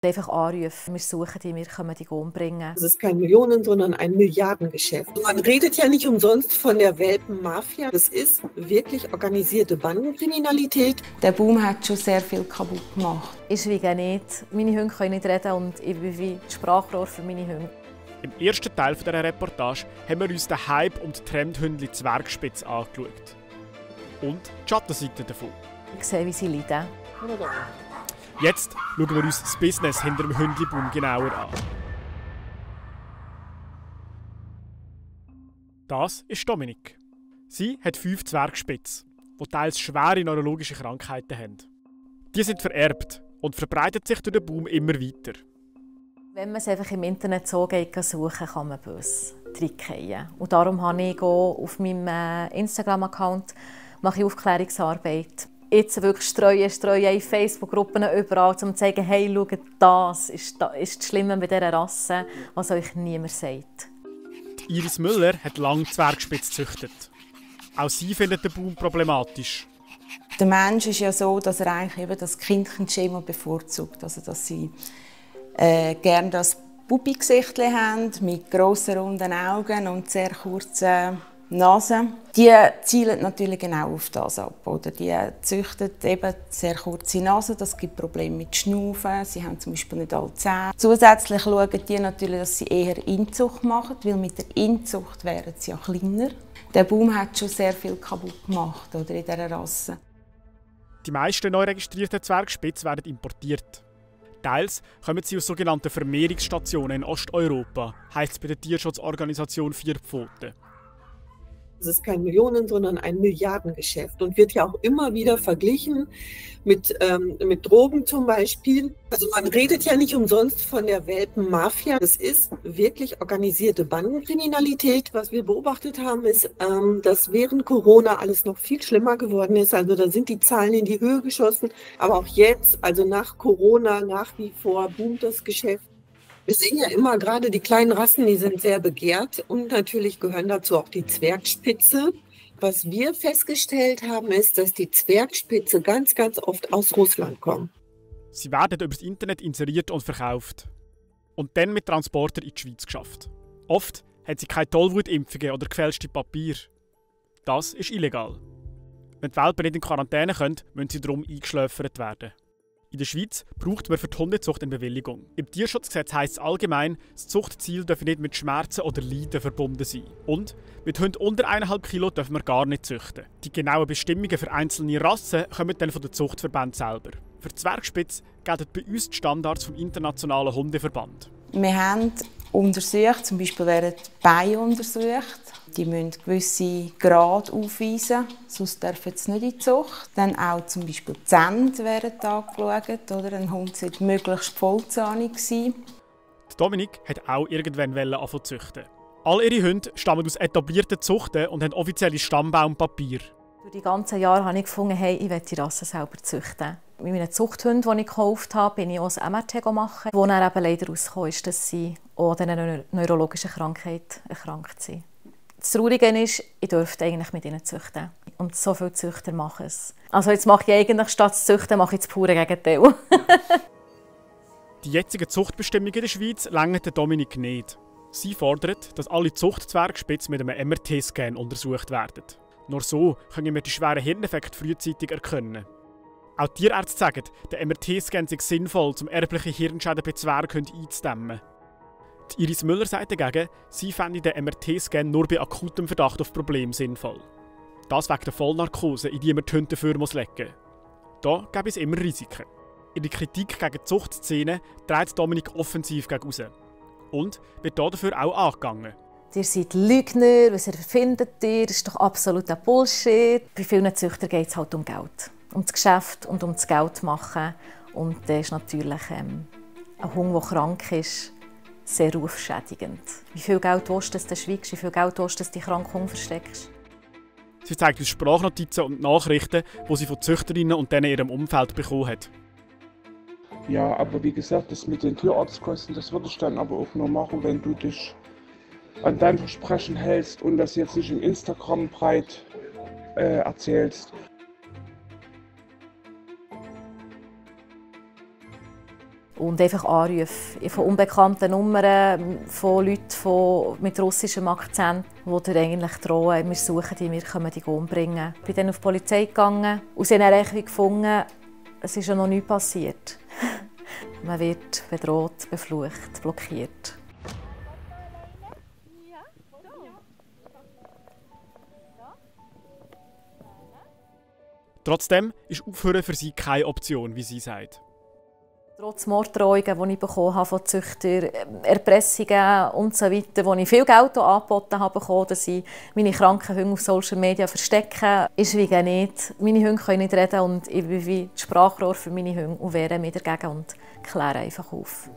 Einfach anrufen, wir suchen die, wir können die umbringen. Es ist kein Millionen-, sondern ein Milliardengeschäft. Man redet ja nicht umsonst von der Welpenmafia. Das ist wirklich organisierte Bandenkriminalität. Der Boom hat schon sehr viel kaputt gemacht. Ich schweige nicht, meine Hunde können nicht reden und ich bin wie das Sprachrohr für meine Hunde. Im ersten Teil dieser Reportage haben wir uns den Hype um die Trendhündli Zwergspitz angeschaut. Und die Schattenseite davon. Ich sehe, wie sie leiden. Jetzt schauen wir uns das Business hinter dem Hündli-Boom genauer an. Das ist Dominik. Sie hat 5 Zwergspitze, die teils schwere neurologische Krankheiten haben. Die sind vererbt und verbreiten sich durch den Boom immer weiter. Wenn man es einfach im Internet so geht, suchen kann man böse reinfallen. Und darum habe ich auf meinem Instagram-Account mache ich Aufklärungsarbeit. Jetzt wirklich streuen in Facebook-Gruppen überall, um zu zeigen, hey, schaut, das ist das Schlimme bei dieser Rasse, was euch niemand sagt. Die Iris Müller hat lange Zwergspitz gezüchtet. Auch sie findet den Boom problematisch. Der Mensch ist ja so, dass er eigentlich eben das Kindchenschema bevorzugt. Also, dass sie gerne das Pupi-Gesichtchen haben, mit grossen, runden Augen und sehr kurzen Nase. Die zielen natürlich genau auf das ab. Oder? Die züchten eben sehr kurze Nase, das gibt Probleme mit Schnaufen. Sie haben zum Beispiel nicht alle Zähne. Zusätzlich schauen die natürlich, dass sie eher Inzucht machen, weil mit der Inzucht wären sie ja kleiner. Der Boom hat schon sehr viel kaputt gemacht, oder, in dieser Rasse. Die meisten neu registrierten Zwergspitze werden importiert. Teils kommen sie aus sogenannten Vermehrungsstationen in Osteuropa, heisst es bei der Tierschutzorganisation Vier Pfoten. Es ist kein Millionen-, sondern ein Milliardengeschäft und wird ja auch immer wieder verglichen mit Drogen zum Beispiel. Also man redet ja nicht umsonst von der Welpenmafia. Es ist wirklich organisierte Bandenkriminalität. Was wir beobachtet haben, ist, dass während Corona alles noch viel schlimmer geworden ist. Also da sind die Zahlen in die Höhe geschossen. Aber auch jetzt, also nach Corona, nach wie vor boomt das Geschäft. Wir sehen ja immer gerade die kleinen Rassen, die sind sehr begehrt und natürlich gehören dazu auch die Zwergspitze. Was wir festgestellt haben, ist, dass die Zwergspitze ganz, ganz oft aus Russland kommen. Sie werden über das Internet inseriert und verkauft. Und dann mit Transporter in die Schweiz geschafft. Oft hat sie keine Tollwutimpfungen oder gefälschte Papier. Das ist illegal. Wenn die Welpen nicht in Quarantäne können, müssen sie darum eingeschläfert werden. In der Schweiz braucht man für die Hundezucht eine Bewilligung. Im Tierschutzgesetz heisst es allgemein, das Zuchtziel darf nicht mit Schmerzen oder Leiden verbunden sein. Und mit Hunden unter 1,5 Kilo dürfen wir gar nicht züchten. Die genauen Bestimmungen für einzelne Rassen kommen dann von der Zuchtverband selber. Für die Zwergspitze gelten bei uns die Standards vom Internationalen Hundeverband. Wir haben untersucht, zum Beispiel werden die Beine untersucht. Die müssen gewisse Grade aufweisen, sonst dürfen sie nicht in die Zucht. Dann auch zum Beispiel die Zähne werden angeschaut. Oder? Ein Hund sollte möglichst vollzahnig sein. Dominik hat auch irgendwann anfangen zu züchten. All ihre Hunde stammen aus etablierten Zuchten und haben offizielle Stammbaumpapier. Durch die ganzen Jahre habe ich gefunden, hey, ich will die Rasse selber züchten. Mit meinen Zuchthunden, die ich gekauft habe, bin ich auch ein MRT machen, wo dann eben leider herausgekommen ist, dass sie auch an einer neurologischen Krankheit erkrankt sind. Das Traurige ist, ich dürfte eigentlich mit ihnen züchten. Und so viele Züchter machen es. Also jetzt mache ich eigentlich statt zu züchten, mache ich das pure Gegenteil. Die jetzigen Zuchtbestimmungen in der Schweiz reichen Dominik nicht. Sie fordert, dass alle Zuchtzwergspitze mit einem MRT-Scan untersucht werden. Nur so können wir die schweren Hirneffekte frühzeitig erkennen. Auch Tierärzte sagen, der MRT-Scan sei sinnvoll, um erbliche Hirnschäden bei Zwergen einzudämmen. Die Iris Müller sagt dagegen, sie fände den MRT-Scan nur bei akutem Verdacht auf Probleme sinnvoll. Das wegen der Vollnarkose, in die man die Hunde dafür legen muss. Da gäbe es immer Risiken. In der Kritik gegen die Zuchtszene dreht Dominik offensiv gegen raus. Und wird dafür auch angegangen. Ihr seid Lügner, was erfindet ihr? Das ist doch absoluter Bullshit. Bei vielen Züchtern geht es halt um Geld. Um das Geschäft und um das Geld machen. Und das ist natürlich ein Hund, der krank ist, sehr rufschädigend. Wie viel Geld willst du, dass du schweigst? Wie viel Geld willst du, dass du die kranken Hunde versteckst? Sie zeigt uns Sprachnotizen und Nachrichten, die sie von Züchterinnen und denen in ihrem Umfeld bekommen hat. Ja, aber wie gesagt, das mit den Tierarztkosten, das würde ich dann aber auch nur machen, wenn du dich an dein Versprechen hältst und das jetzt nicht im Instagram breit erzählst. Und einfach Anrufe von unbekannten Nummern, von Leuten mit russischem Akzent, die dir eigentlich drohen, wir suchen die, wir können dich umbringen. Ich bin dann auf die Polizei gegangen und sie haben dann gefunden, es ist ja noch nichts passiert. Man wird bedroht, beflucht, blockiert. Trotzdem ist Aufhören für sie keine Option, wie sie sagt. Trotz Morddrohungen, die ich bekommen habe von Züchtern, Erpressungen und so weiter, wo ich viel Geld angeboten habe, dass ich meine kranken Hunde auf Social Media verstecke, ist wie nicht. Meine Hunde können nicht reden und ich bin wie das Sprachrohr für meine Hunde und wehre mich dagegen und kläre einfach auf.